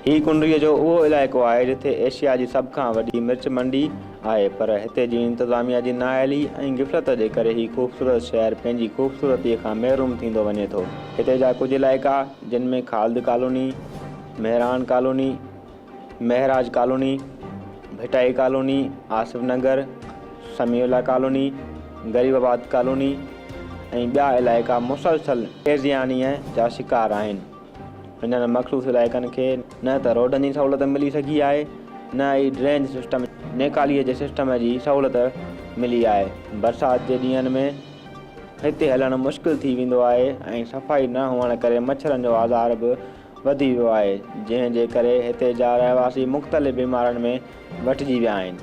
هي ڪنريء جو اهو علائقو آهي جتي ايشيا جي سڀ کان وڏي مرچ منڊي آهي پر هتي جي انتظاميا جي نااهلي ۽ غفلت جي ڪري هي خوبصورت شهر پنهنجي خوبصورتيء کان محروم ٿيندو وڃي ٿو. هتي جا ڪجهه علائقا جن ۾ Khalid colony, Mehran colony, Mehraj colony, Bhittai colony, Asif Nagar, Samiullah colony, Gharibabad colony ۽ ٻيا علائقا مسلسل بيزيانيء جا شڪار آهن. انهن مخصوص علائقن کي نه ته روڊن جي سهولت ملي سگهي آهي نه ئي ڊرينج سسٽم نيڪاليء جي سسٽم جي سهولت ملي آهي. برسات جي ڏينهن ۾ هتي هلڻ مشڪل ٿي ويندو آهي ۽ صفائي نه هئڻ ڪري مڇرن جو آزار به وڌي ويو آهي جنهن جي ڪري هتي جا رهواسي مختلف بيمارين ۾ وٺجي ويا آهن.